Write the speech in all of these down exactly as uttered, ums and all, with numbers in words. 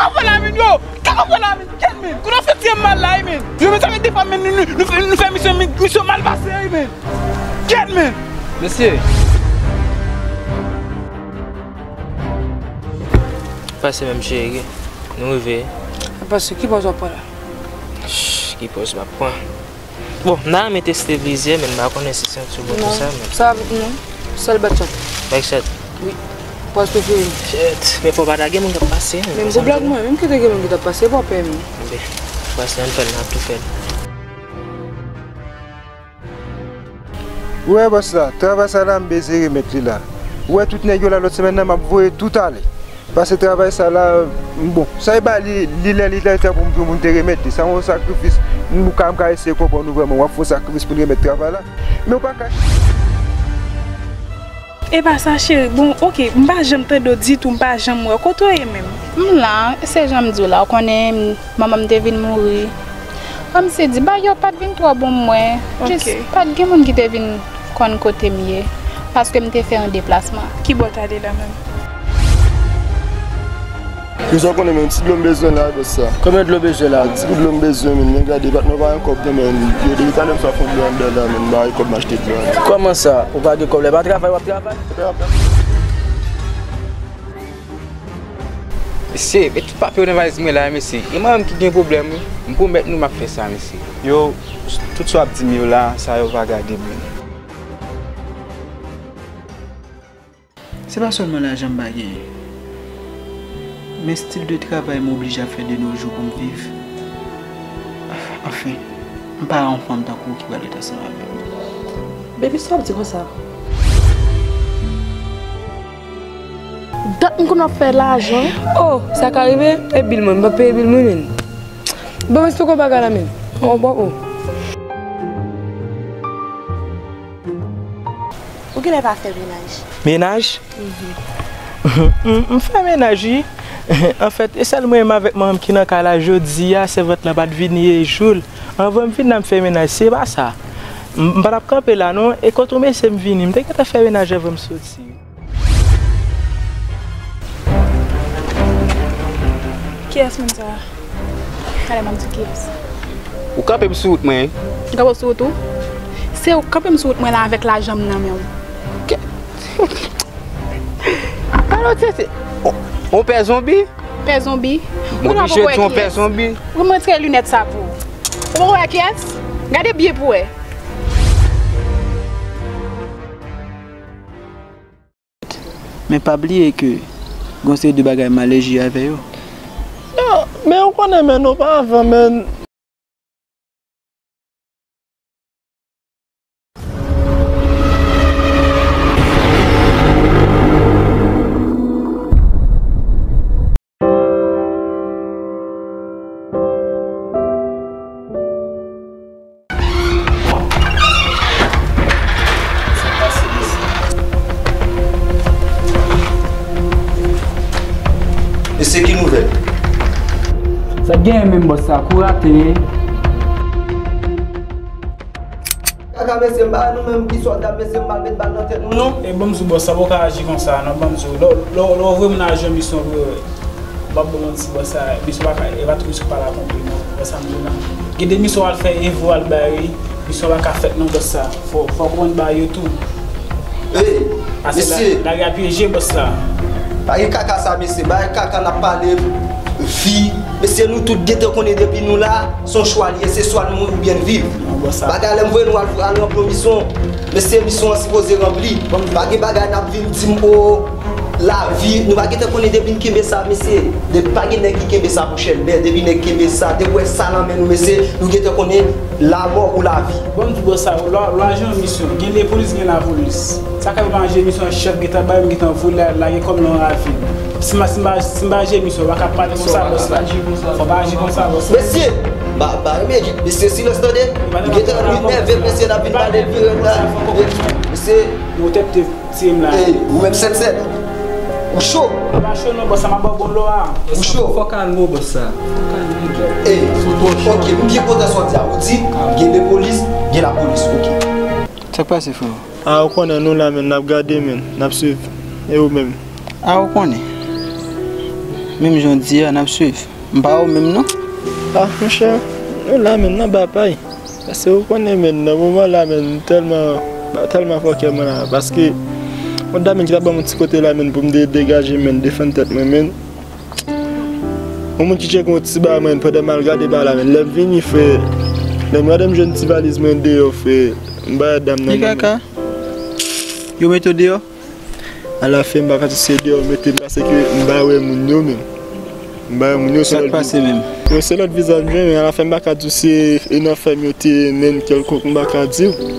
Kaka pran la, men, yo! Kaka pran la, men! Kèt, men! Kote w fè ti mal la, men! Yo, men, sa fè de fwa, men, nou, nou, nou fè, nou fè misyon, men, misyon mal pase, men! Kèt, men! Mesye! Pase menm cheri, nou rive. Pase ki pòz w ap pran la? Shh, ki pòz m ap pran? Bon, m ta renmen teste plizyè, men m pa konnen si se yon ti bon pou sa, men. Sa, non. Sèl Backshot. Backshot? Wi. Pòz prefere m. Shit, men fò pa ta gen moun k ap pase, men. Men m pou blag mwen, menm ki te gen moun ki t ap pase, pa pè m. Enben, pase, ann fè l, n ap tou fè l. Ou wè bòs la, travay sa la m bezwen remèt li la. Ou wè tout nèg yo la lòt semèn nan, m ap voye tout ale. Pase travay sa la, bon, sa e ba li, li lè, li lè tan pou m, pou m te remèt li. Sa yon sakrifis, m ka, m ka eseye konprann ou vrèman. W ap fè yon sakrifis pou n remèt travay la. Men w pa ka. E pa sa, cheri. Bon, oke, m pa janm tande w ditou, m pa janm wè w. Kote w ye menm? M la, se jan m di w la, w konnen manman m te vin mouri. Kòmsi di, bagay yo pa t vin twò bon pou mwen. Jis, pa t gen moun ki te vin konn kote m ye, paske m te fè yon deplasman. Ki bò w t ale la menm? Yo sa konnen, men ti dlo m bezwen la, bòs sa. Konbyen dlo w bezwen la? Ti dlo m bezwen, men, men gade, patnè pa gen kòb nan men. Yo, depi talè m swa fon dlo anndan la, men, m pa gen kòb m achte dlo a. Kòman sa? Ou pa gen kòb, lè pa travay, w ap travay? Mesye, met tout papye yo nan valiz mwen la, mesye. E mwen menm ki gen pwoblèm, wi. M pwomèt nou m ap fè sa, mesye. Yo, tout sa w ap di m yo la, sa yo pa gade m. Se pa sèlman lajan m pa genyen, men stil de travay m oblije ap fè de nos jours pou m viv. Anfen, m pa yon fanm tankou w ki pral ret ansanm avè m. Baby, sa w ap di konsa? Dat m konn ap fè lajan. Oh, sa ka rive? E bil mwen, m pa peye bil mwen, men. Bon, men se yon bagay la, men. Oh, bon, oh. Ou genlè pa fè menaj. Menaj? Mhm. M, m fè menaj, wi. Anfèt, e sèl mwen menm avèk manman m ki nan kay la jodi a, sèvant lan pa t vini e jou l. Anvan m vin la, m fè menaj, se pa sa. M, m pa t ap kanpe la, non. E kote w mesye m vini? M te gentan fè menaj anvan m soti. Kiyès moun sa a? Talè m ap di w kiyès. Ou kanpe m sou wout mwen, wi. M kanpe w sou wout ou? Se ou k kanpe m sou wout mwen la avèk lajan m nan men w. Ke-, alò, se, se, on, on pè zonbi? Pè zonbi? M oblije di on pè zonbi. Ou montre linèt sa pou ou. Ou poko wè kiyès? Gade byen pou w wè. Men pa bliye ke gon seri de bagay m alèji avè yo. Non, men ou konnen, men nou pa avan, men. Mesye, ki nouvèl? Sa k genyen menm, bòs, sa kou rate. Kaka, mesye, m pa wè nou menm ki sòlda, mesye, m pral met bal nan tèt nou, non. E ban m di w, bòs, sa poko aji konsa, non, ban m di w. Lè, lè, lè w voye moun al jwenn misyon vre, w ap bon manti, bòs, sa, misyon pa ka, e pa tout misyon k pa la konpli, non. Wè sa m di w la. Gen de misyon w al fè, evo w al bay, wi. Misyon pa ka fèt, non, bòs, sa. Fò, fò w konprann bagay yo tou. Ey, mesye. Lari a pyeje, bòs, sa. Pa gen kaka sa, mesye. Bagay kaka n ap pale, vi. Mesye, nou tout gentan konnen depi nou la, se yon chwa li ye, se swa n mouri oubyen n viv. Non, bòs, sa. Bagay lè m voye nou al, al ranpli yon misyon, mesye, misyon an sipoze ranpli. Pa gen bagay n ap vin di m, o, lavi, nou pa gentan konnen depi n kenbe sa, mesye. Depi pa gen nèg ki kenbe sa pou chèlbè, depi nèg kenbe sa, depi w wè sa nan men nou, mesye, nou gentan konnen lamò ou lavi. Bon, m di bòs sa, lè, lè w al jwenn misyon, gen lepolis, gen lapolis. Sa ka manje misyon chèf gentan bay, m gentan voye lage kò m nan yon ravin. Si m pa, si m pa, si m pa jere misyon, w pa ka pale konsa, bòs la. Fò pa aji konsa, bòs la. Mesye! Ba, ba, mesye, silans tande. M gentan nève, mesye, n ap vin pale pi rèd la. Mesye. Yon tèt te tire m la. Ey, ou menm sèt sèt. Ou cho. M pa cho non, bòs, sa m ap ba w bon lò a. Ou cho. Fò kalme w, bòs, sa. Ey, ok, m byen kontan sa w di a. Ou di, gen lepolis, gen lapolis, ok. Sa k pase, frè? A, ou konnen nou la, men, n ap gade, men, n ap swiv. E ou menm? A, ou konnen. Menm jan w di a, n ap swiv. M pa wè w menm non. Ah, monchè, nou la menm nan batay. Paske ou konnen menm nan moman la menm tèlman, tèlman fòkè mwen la. Paske yon dam menm ki ta ban m yon ti kote la menm pou m de-, degaje menm, defann tèt mwen menm. Yon moun ki tcheke yon ti bagay menm pandan m al gade bagay la menm. Lè m vini frè, lè m gade m jwenn ti valiz mwen deyò frè, m bay dam nan. Li kaka. Yo mete w deyò? Alafen, m pa ka di se deyò mete m paske m pa wè moun yo menm. M pa wè moun yo, se lòt vizaj. Sa k pase menm? Yo, se lòt vizaj m jwenn, men alafen m pa ka di w se e nan fèm yo te menm kèlkonk, m pa ka di w.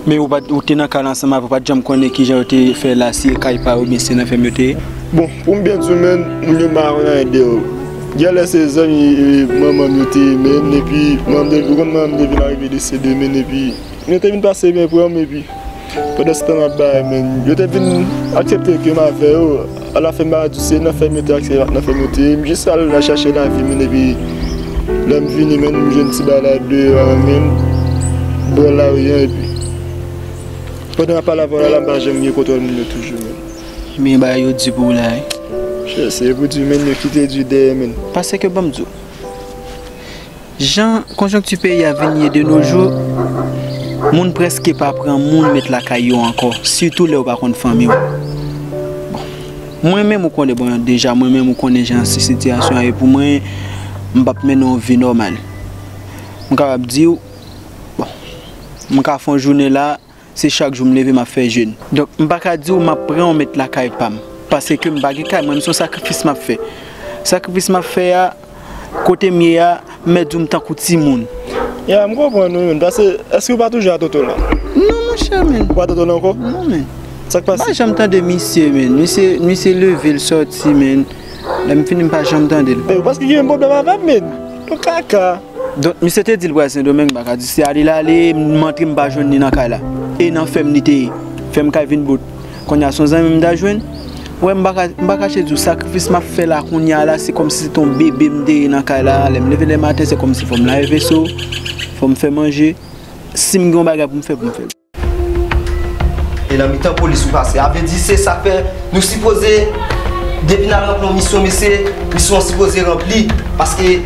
Men ou pa t, ou te nan kay la ansanm avè, ou pa t janm konnen kijan yo te fè la, si e kay pa yo oubyen se nan fèm yo te ye? Bon, pou m byen di w menm, moun yo m pa konn anyen deyò. Genlè se zanmi, e, manman m yo te ye menm, epi manman m te, ou konn manman m te vin arive desede menm, epi yo te vin pase men pran m, epi pandan se tan m ap bay, men yo te vin aksepte ke m avè yo. Alafen, m pa di w se nan fèm yo te aksepte, nan fèm yo te ye. M jis al nan chache lavi m, epi lè m vini, men m jwenn ti bagay la deyò, men bò lari an, epi pandan m ap pale avè w la, la m pa janm gen kontwòl moun yo toujou, men. Men bagay yo di pou w la, wi. Chè, se pou di, men yo kite di dèyè, men. Paske ban m di w, jan konjonkti peyi a vin ye de nos jours, moun prèske pa pran moun met lakay yo ankò, sitou lè yo pa konn fanmi w. Bon, mwen menm ou konnen, bon, deja mwen menm ou konnen jan si-, sitiyasyon an ye pou mwen, m p ap mennen yon vi nòmal. M kapab di w, bon, m ka fè yon jounen la, se chak jou m leve m ap fè jèn. Donk, m pa ka di w m ap pran yon met lakay pa m. Paske m pa gen kay, mwen, m se yon sakrifis m ap fè. Sakrifis m ap fè a, kote m ye a, m mèt di w m tankou timoun. Ya, m konprann ou, men. Paske, èske ou pa toujou a Toto la? Non, monchè, men. Ou pa Toto la ankò? Non, men. Sa k pase? M pa janm tande misye, men. Misye, misye leve, l sòti, men. Lè m fini, m pa janm tande l. Men, ou paske gen menm pwoblèm avè m, men. Ou kaka. Donk, misye te di l pral Sendomeng, m pa ka di se ale l ale, m antre m pa jwenn li nan kay la. E nan fèm li te ye. Fèm kay vin bout. Kounye a se yon zanmi m ta jwenn. Wè, m pa ka, m pa kache di w, sakrifis m ap fè la kounye a la, se kòmsi se te yon bebe m te ye nan kay la. Lè m leve lè maten, se kòmsi fò m lave veso, fò m fè manje. Si m gen yon bagay pou m fè, pou m fè l. E nan mitan polis ou pase. A vle di se sa k fè nou sipoze, depi n al ranpli yon misyon, mesye, misyon an sipoze ranpli, paske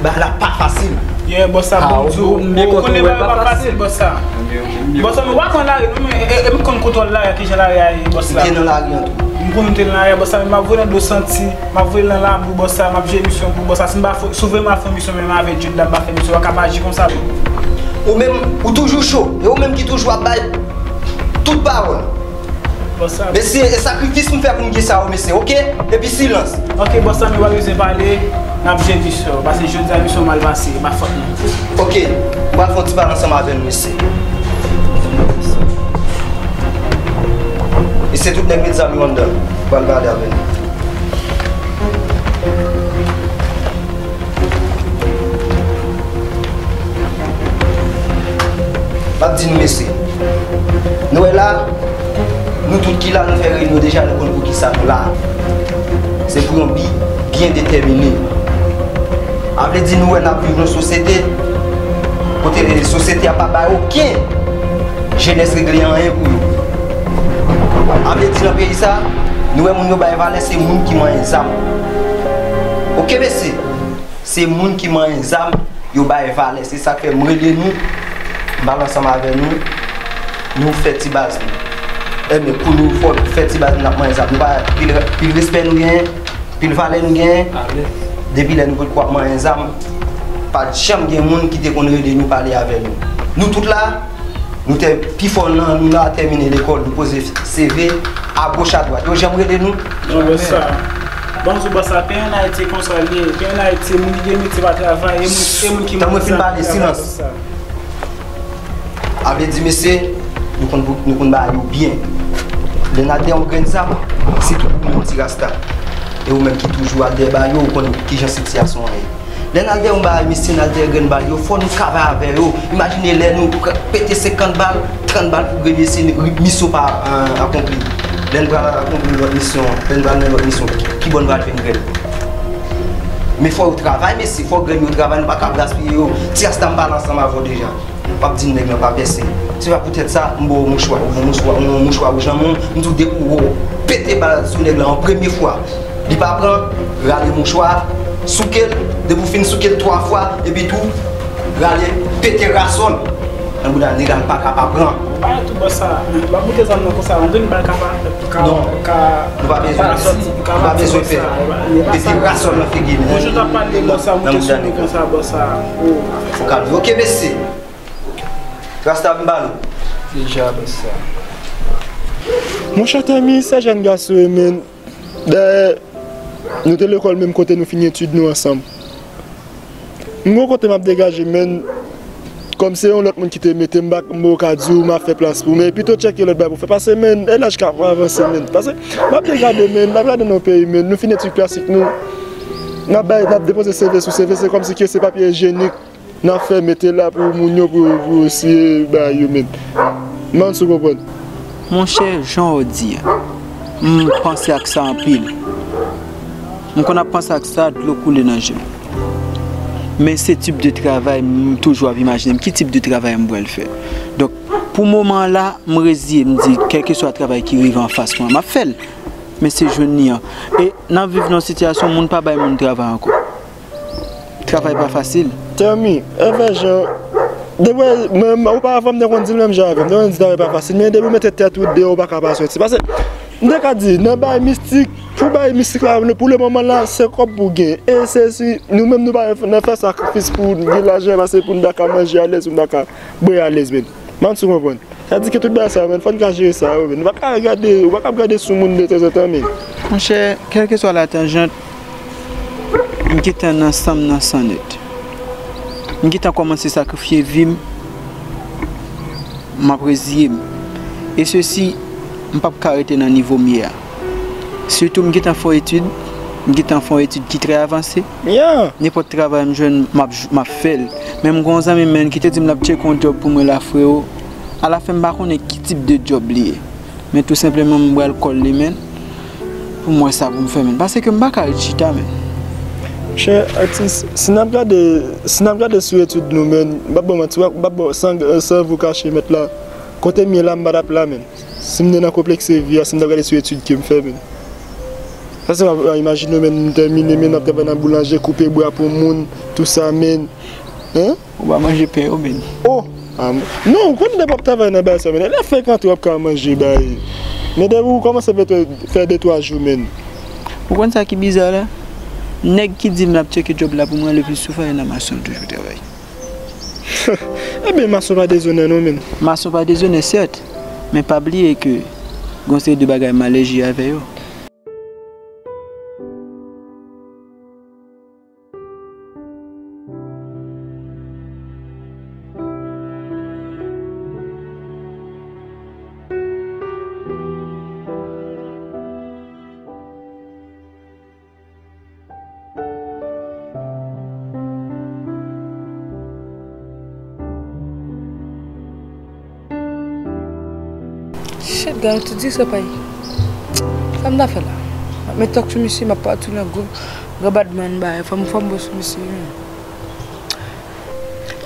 bagay la pa fasil. Yeah, bòs la, ah, bon, ou, ou, ou konnen bagay pa fasil, bòs la. Bòs la, mwen pa konn lari, non, men, e, e, e, m konn kontwòl lari a, kijan lari a ye, bòs la. Ou te nan lari an tou. M konn m te nan lari a, bòs la, men m ap voye nan dlo santi, m ap voye nan labou, bòs la, m ap jere misyon pou bòs la. Si m pa fè, si w vle m al fè yon misyon, menm avèk Jud la, m pa fè misyon, w a ka pa aji konsa, non. Ou menm, ou toujou cho, e ou menm ki toujou ap bay tout pawòl. Bòs la. Mesye, e sakrifis m fè pou m gen sa yo, mesye, oke? Epi silans. Oke, bòs la, men w pa bezwen pale, n ap jere misyon, paske jodi a misyon mal pase, e pa fòt nou. Oke, m pral fè yon ti pale ansanm avè l, mesye. E se tout nèg met zam yo anndan, m pral pale avè l. M ap di nou, mesye, nou wè la, nou tout ki la, nou fè reyinyon deja, nou konn poukisa nou la. Se pou yon bi byen detèmine. A vle di, nou wè n ap viv yon sosyete kote sosyete a pa bay okenn jenès regle anyen pou yo. A vle di, nan peyi sa, nou wè moun yo bay valè, se moun ki manyen zam. Oke, mesye? Se moun ki manyen zam, yo bay valè. Se sa k fè m rele nou, m pale ansanm avè nou, nou fè ti baz nou. Enben, pou nou fò fè ti baz nou, n ap manyen zam. Nou pa, pil, pil respè nou genyen, pil valè nou genyen. Depi lè nou potko ap manyen zam, pa t janm gen moun ki te konn rele nou, pale avè nou. Nou tout la, nou te pi fò nan, nou la tèmine lekòl, nou poze C V agoch adwat. Yo janm rele nou? Non, bòs sa. Ban m di w, bòs sa, peyi ann Ayiti e konsa l ye. Peyi ann Ayiti, moun ki gen metye pa travay, e moun, e moun ki manyen zam ki travay, bòs sa. A vle di, mesye, nou konn, nou konn bagay yo byen. Lè n al dèyè yon grenn zam, sitou pou menm ti rasta. E ou menm ki toujou al dèyè bagay yo, ou konn kijan sitiyasyon an ye. Lè n al dèyè yon bagay, mesye, n al dèyè grenn bal yo, fò nou travay avè yo. Imajine lè nou pete senkant bal, trant bal pou grenn, mesye, misyon pa, euh, akonpli. Lè n pral akonpli lòt misyon, lè n pral nan lòt misyon, ki, kibò n pral jwenn grenn? Men fò yo travay, mesye, fò grenn yo travay, nou pa ka gaspiye yo. Ti rasta, m pale ansanm avè w deja. W ap di m nèg lan pa pèse. Se pa poutèt sa, m ba w mouchwa, ou pran mouchwa, yon mouchwa wouj nan men w, m di w depi w pete bal sou nèg lan an premye fwa. Li pa pran, rale mouchwa, souke l, depi w fin souke l twa fwa, epi tou, rale, pete rason l. Nan bouda nèg la, l pa ka pa pran. Ou pa tou bòs sa, m ap moute zam nan konsa, ann tou n bal ka pa, ka, non, ka, nou pa bezwen, ka pa sòti, ka pa sòti pete rason l nan figi l. Yon jou t ap pale bòs sa, moute sou li konsa, bòs sa. Fò kalme. Ok, mesye. Rasta m ba nou. Deja, bòs sa. Monchè, Tèmi, se jèn gason, men. Dayè, nou te lekòl menm kote, nou fini etid nou ansanm. M gon kote m ap degaje, men kòm se yon lòt moun ki te mete m, m pa, m poko ka di w m ap fè plas pou w, men pito tcheke lòt bagay pou w fè, paske, men, e laj k ap avanse, men, paske m ap degrade, men, m ap gade nan yon peyi, men, nou fini etid klasik nou, n ap bay, n ap depoze C V sou C V, se kòmsi ke se papye ijyenik. N ap fè mete la pou moun yo, pou, pou yo siye bagay yo, men. M pa konn si w konprann. Monchè, jan w di a, m panse ak sa anpil. M konn ap panse ak sa, dlo koule nan je m. Men se tip de travay m toujou ap imajine m. Ki tip de travay m pral fè? Donk, pou moman an la, m reziye, m di, kèlkeswa travay ki rive anfas mwen, m ap fè l. Men se jwenn li an. E n ap viv nan yon sitiyasyon, moun pa bay moun travay ankò. Travay pa fasil. Tèmi, Evè Jan, depi mwen, oparavan m te konn di l menm jan avè m, m te konn di travay pa fasil, men depi w mete tèt ou deyò, ou pa ka pa sòti. Paske, m te ka di, nan bagay mistik, pou bagay mistik la, pou lemoman la, se kòb pou gen. E se si, nou menm nou pa nan fè sakrifis pou gen lajan, paske pou n ta ka manje alèz, pou n ta ka bwè alèz, men. M pa konn si w konprann. Sa di ke tout bagay sa yo, men, fò n ka jere sa yo, men. Ou pa ka gade, ou pa ka ap gade sou moun de tanzantan, men. Monchè, kèlkeswa latanjant, m gentan nan san m nan san nèt. M gentan kòmanse sakrifye vi m, m ap reziye m. E sesi, m p ap ka rete nan nivo m ye a. Sitou m gentan fè yon etid, m gentan fè yon etid ki trè avanse. Yeah. Nenpòt travay m jwenn, m ap, m ap fè l. Men m gen yon zanmi m, menn, ki te di m l ap tcheke yon djòb pou mwen la, freo. Alafen, m pa konnen ki tip de djòb li ye. Men tou senpleman, m pral call li, menn, pou m wè sa pou m fè, menn. Paske m pa ka ret chita, menn. Monchè, atis, si n ap gade, si n ap gade sou etid nou, menn, m p ap ba w manti, m p ap ba w, san, san vou kache mèt la. Kote m ye la, m pa t ap la, menn. Si m te nan konplekse vi a, si n t ap gade sou etid ke m fè, menn. Sa se pa imajine w, menn, m tèmine, menn, m ap travay nan boulanje, koupe bwa pou moun, tou sa, menn. Hein? Ou pa manje pen yo, menn. Oh! Ah, non, ou konn lè w ap travay nan bagay sa, menn. Lè frekante w ap ka manje bagay. Men depi ou kòmanse fè, fè de twa jou, menn. Ou konn sa ki biza la? Nèg ki di m l ap tcheke djòb la pou mwen, le plis souvan, e nan mason l toujou travay. Ebyen, mason pa dezonè non, menn. Mason pa dezonè, sèt, men pa bliye ke gon seri de bagay m alèji avè yo. Shit, gade tout di sa pay. Sa m ta fè la? M ap met tòk sou misye, m ap pati nan gwo, gwo badman ba, fò m, fò m bon sou misye, wi.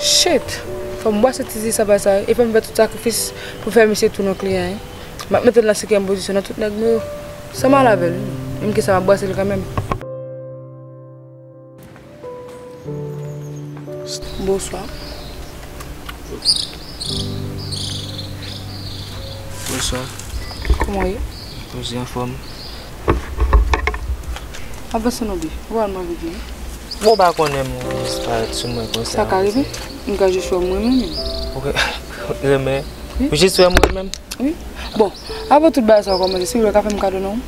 Shit, fò m bwase ti di sa pay sa, e fò m fè tout sakrifis pou fè misye tounen yon kliyan, wi. M ap mete l nan senkyèm pozisyon nan tout nèg mwen yo. Sa m al avè l, wi. Menm ke sa, m ap bwase l kanmenm. Bonswa. Bonswa. Kòman w ye? Poze anfòm. Avanse non, bi. Ou al manje byen. Bon, w pa konnen m disparèt sou mwen konsa. Sa ka rive. M ka jis wè mwen menm. Ou renmen? Wi. Ou jis wè mwen menm? Wi. Bon, avan tout bagay sa yo kòmanse, silvouplè, ka fè m kado non?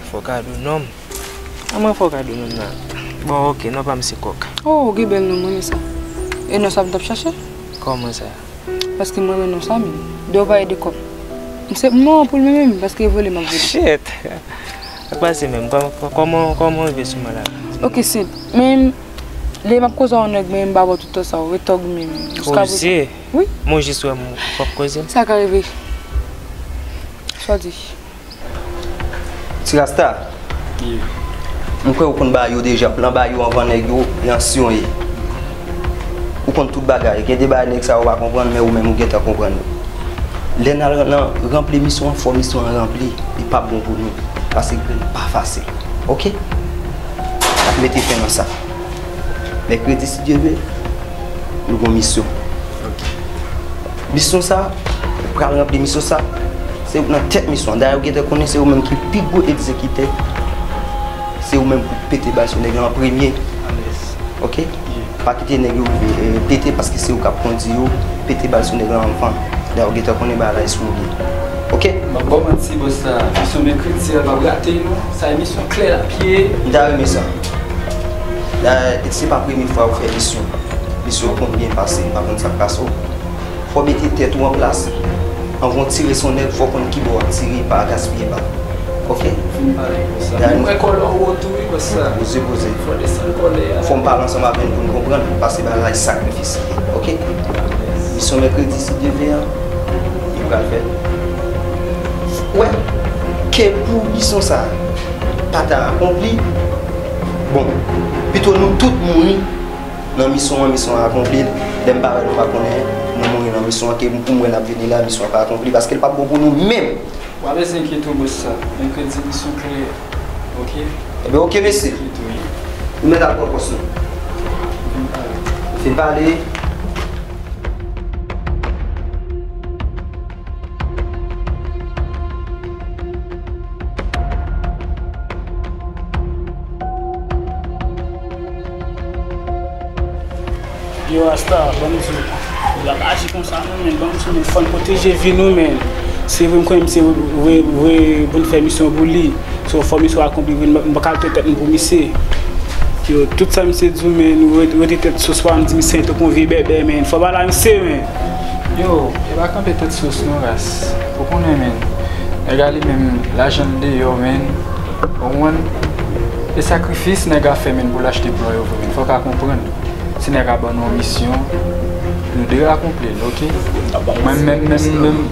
Fè w kado non? A mwen fè w kado non nan. Bon, ok, non pa m se Kòk. Oh, ou gen bèl non, m renmen sa. E non sa m t ap chache? Kòman sa? Paske m renmen non sa, men. De w pa ede kòm. M se, m non an pou l menm, paske e vole m ap vole. Shit! Sa k pase menm? Kò-, kò-, kòman, kòman w rive sou mwen la? Ok, senp. Men, lè m ap koze a yon nèg, men m pa ba w tout tan sa, w ret tòg menm. Koze? Wi. Mwen jis wè m, w ap koze m. Sa ka rive. Sa w di? Ti Rasta, m kwè ou konn bagay yo deja, plan bagay yo anvan nèg yo, e ansyon ye. Ou konn tout bagay, gen de bagay nèg sa yo pa konprann, men ou menm ou gentan konprann yo. Lè n al nan ranpli misyon an, fò misyon an ranpli, li p ap bon pou nou, paske grenn pa fasil. Ok? N ap mete fen nan sa. Mèkredi, si Dye vle, nou gon misyon. Misyon sa, ou pral ranpli misyon sa. Se ou nan tèt misyon an. Dayè, ou gentan konnen se ou menm ki pi gwo egzekitè. Se ou menm pou pete bal sou nèg la an premye. Ok? Pa kite nèg yo rive, eh, pete paske se ou k ap kondi yo. Pete bal sou nèg la anvan. Dayè, ou gentan konnen bagay la sou ou ye. Ok? M ap ba w manti, bòs la. Misyon mèkredi, se l p ap rate, non. Sa e misyon klè l ap ye. M ta renmen sa. Dayè, se pa premye fwa ou fè misyon. Misyon ou konn byen pase, m pa konn sa k pase w. Fò w mete tèt ou an plas. Anvan w tire sou nèg, fò w konn ki bò w ap tire, pa gaspiye bal. Ok? Fin pale konsa. Dayè, nou wè kòlè w wo tou wi, bòs la. Poze, poze. Fò w desann kòlè a. Fò m pale ansanm avè n pou n konprann, paske bagay la e sakrifis li ye. Ok? Misyon mèkredi, si Dye vle an, li pral fèt. Wè, ke pou misyon sa pa ta akonpli, bon, pito nou tout mouri nan misyon an, misyon an akonpli. Lè m pa wè nou pa konnen nou mouri nan misyon an, ke pou m wè n ap vini la, misyon an pa akonpli, paske l p ap bon pou nou menm. W a bezwen enkyete w, bòs sa. Mèkredi misyon klè. Ok? Ebyen, ok, mesye. Enkyete w, wi. Nou mèt al pran pòs nou. Fin pale. Fin pale. Yo, Rasta, ban m di w, yo, l ap aji konsa, non, men, ban m di w, men, fò n pwoteje vi nou, men. Se vre, m konnen misye vre, vre, vre pou n fè misyon pou li. So, fò misyon akonpli vre, m pa ka rete tèt m pou misye. Yo, tout sa misye di w, men, nou rete, rete tèt sou swa, m di misye tankou yon vye bèbè, men. Fò ba la misye, men. Yo, e pa kanpe tèt sou non, ras. Ou konnen, men. Nèg a li menm, lajan l deyò, men. Ou konprann? E sakrifis nèg a fè, men, pou l achte plan yo vre, men. Fò w ka konprann. Si nèg a ban nou yon misyon, nou dwe akonpli l, ok? Mwen menm, menm, menm.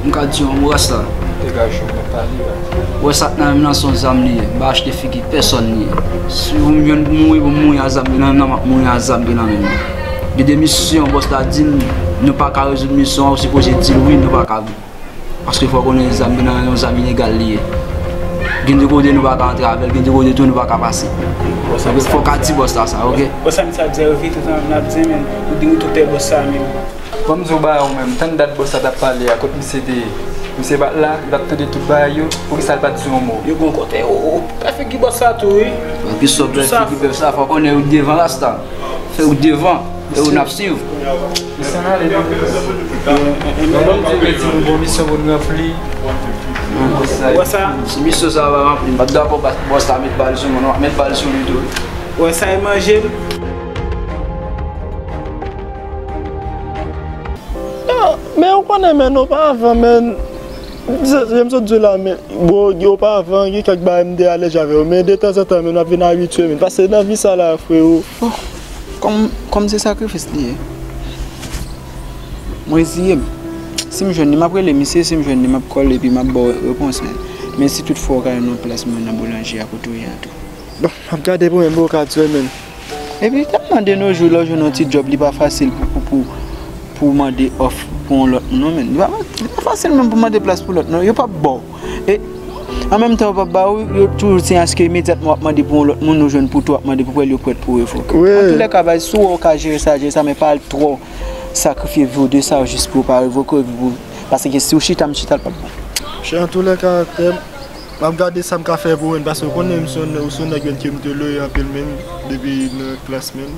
M ka di yon mo, Rasta. Degaje w, mwen pale, Rasta. Wè sa k nan men m nan se yon zam li ye. M pa achte figi pèsòn li ye. Si pou m jwenn pou mouri, pou m mouri a zam ki nan men m nan, m ap mouri a zam ki nan men m nan. Gen de misyon, bòs la di n, nou pa ka rezoud misyon an, ou sipoze di l wi, nou pa ka. Paske fò w konnen zam ki nan men nou, zam ilegal li ye. Gen de kote nou pa ka antre avè l, gen de kote tou nou pa ka pase. Donk, fò w ka di bòs la sa, ok? Bòs la, misye ap di, yo, vite, tan, n ap di, men, ou di, ou tou pè bòs sa, men. Ban m di w bagay ou menm, tann dat bòs la t ap pale a, kot misye te ye. Misye pa t la, li t ap tande tout bagay yo, poukisa l pa t di yon mo? Yo gon kote, ou, ou pè figi bòs la tou, wi. Ki sòt pè figi bòs la, fò w konnen ou devan Rasta. Fè ou devan, e ou n ap swiv. Misyon ale, non? Bon, bon, Bondye di nou gon misyon pou n ranpli. Wè sa? Si misyon sa pa ranpli, m pa t dakò bòs la met bal sou mwen, non, m ap met bal sou li tou. Wè sa e manje l? Yo, men ou konnen, men, oparavan, men, jan m sot di w la, men, bon, gen oparavan, gen kèk bagay m te alèz avè yo, men detanzantan, men, m ap vin abitye, men, paske nan vi sa la, frewo. Bon, kòm, kòm se sakrifis li ye, mwen reziye m. Si m jwenn li, m ap rele misye, si m jwenn li, m ap call epi m ap ba w repons, men. Men si toutfwa w ka jwenn yon plas mwen nan boulanje a kote w ye a tou. Bon, m ap gade pou mwen, men, ou ka di w, men. Epi, tèlman de nos jours, lè w jwenn yon ti djòb, li pa fasil pou, pou, pou, pou w mande òf pou yon lòt moun, non, men. Li pa, li pa fasil menm pou mande plas pou lòt, non. Yo p ap ba w. E, an menm tan, yo p ap ba w, yo toujou se aske imedyatman w ap mande pou yon lòt moun, ou jwenn pou tou, w ap mande pou pwèl, yo prèt pou revoke. Wi. Antoulèka, baz, si w wè w ka jere sa, jere sa, men pa al twò sakrifye vi w de sa, jis pou yo pa revoke w, epi pou, paske si w chita, m chita, l p ap bon. Chè, antoulèka, frè m, m ap gade sa m ka fè pou ou, paske ou konnen m se yon, ou se yon nèg, menn, ke m te loyal anpil, menn, depi nan klas, menn.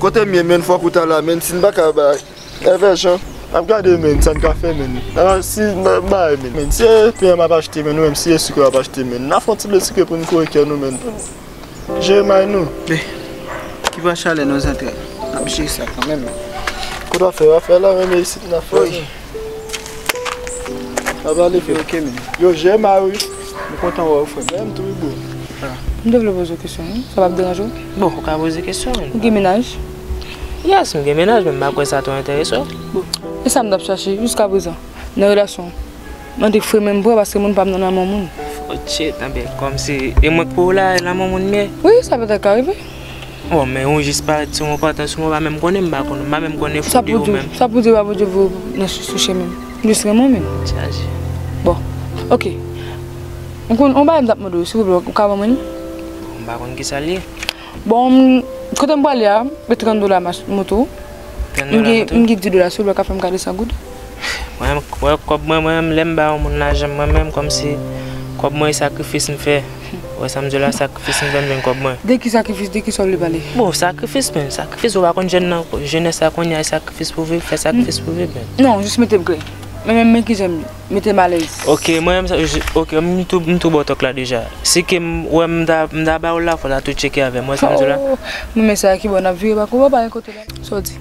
Kote m ye, menn, fòk ou ta la, menn, si n pa ka ba Èvè Jan, m ap gade, menn, sa n ka fè, menn. Nan, si, nan, bay, menn. Menn, si e pen m ap achte, menn, ou menm, si e sik w ap achte, menn, n a fè yon ti blen sik pou n kore kè nou, menn. Jere may nou. Be, ki pa chalè nan zantray. N ap jere sa kanmenm. Kote w ap fè, w ap fè la, menm isit n ap fè. Wi. Sa va ale, frè. Ok, men. Yo, Jema, wi. M kontan wè w, frè m. Menm tou, wi, bro. Ah. M te vle poze w kesyon, wi. Sa p ap deranje w? Bon, ou ka poze kesyon, men. Ou gen mennaj? Yes, m gen mennaj, men m pa kwè sa twò enterese w. Bon. E sa m t ap chache jiskaprezan nan relasyon. Mande frè m, m pran paske moun pa m nan lanmò moun. Fò tchèt, anben, kòmsi e mwen k pou w la, e lanmò moun m ye? Wi, sa petèt ka rive. Bon, men ou jis parèt sou mwen, pantan sou mwen, ou pa menm konnen, m pa konnen, m pa menm konnen fou de ou menm. Sa pou di, sa pou di, pa Bondye voye w nan sou, sou chemen m. M jis renmen w, men. Chaje. Bon, ok. M konn yon bagay m t ap mande w, silvouplè, ou ka ban mwen l? M pa konn kisa l ye. Bon, m, kote m prale a, e trant dola mach-, moto. Trant dola moto? M gen, m gen dis dola, silvouplè, ka fè m gade san goud? Mwen menm, wè, kòb mwen, mwen menm, lè m ba yon moun lajan, mwen menm, kòmsi kòb mwen e sakrifis m fè. Wè sa m di w la, sakrifis m fè, m jwenn kòb mwen. De ki sakrifis, de ki sa w vle pale? Bon, sakrifis, men, sakrifis, ou pa konn jèn nan, jenès la kounye a, e sakrifis pou viv, fè sakrifis pou viv, men. Non, jis mete m klè. Men, men, men ki jan m ye? Mete m alèz. Ok, mwen menm, sa, je, ok, m tou, m tou ba w tòk la deja. Si ke m, wè m ta, m ta ba w l la, fò w ta tou tcheke avè m, wè sa m di w la? Oh, men, men sa ki bon, n ap vire bak, ou pa gen kote la. Sa w di?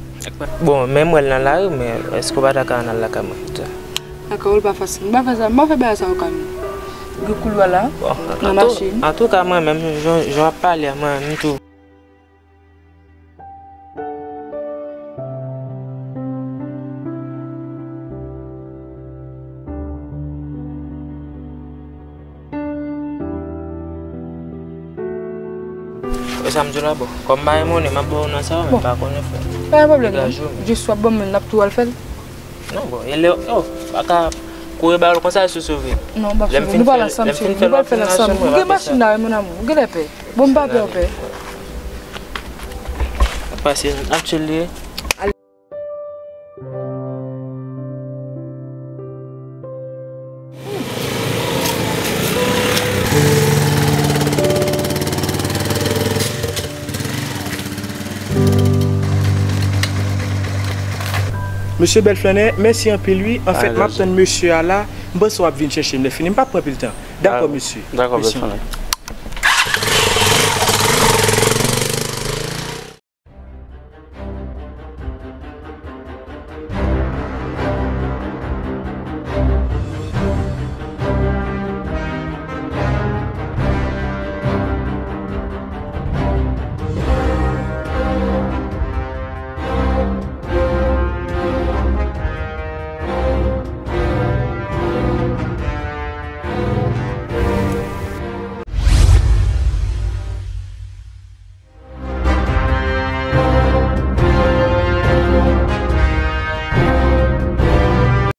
Bon, men m wè l nan lari, men èske w pa ta ka ann al lakay mwen? Lakay ou l pa fasil. M pa fè sa, m pa fè bagay sa yo kalm. Gen koulwa la, nan machin. Antouka, mwen menm, jan, jan w ap pale a, mwen menm tou. E sa m di w la, bon, kòm m pa gen monnen, m ap ba w nan sa yo, men pa konnen, frè. Pa gen pwoblèm, non. Degaj ou, men. Jis w ap ban mwen l, n ap tou al fè l. Non, bon, e lè, oh, pa ka kouri ba l konsa sou sove. Non, m p ap sove. Nou pral ansanm, cheri. Nou pral fè l ansanm. Ou gen machin la, wi, mon amour. Ou genlè pè. Bon, m pa pè, ou pè. Pase, actually. Mesye Bèl Flannè, mèsi anpil wi. Anfèt, m ap tann mesye a la. M panse w ap vin chèche m lè fini. M p ap pran anpil tan. Dakò, mesye. Dakò, Bèl Flannè.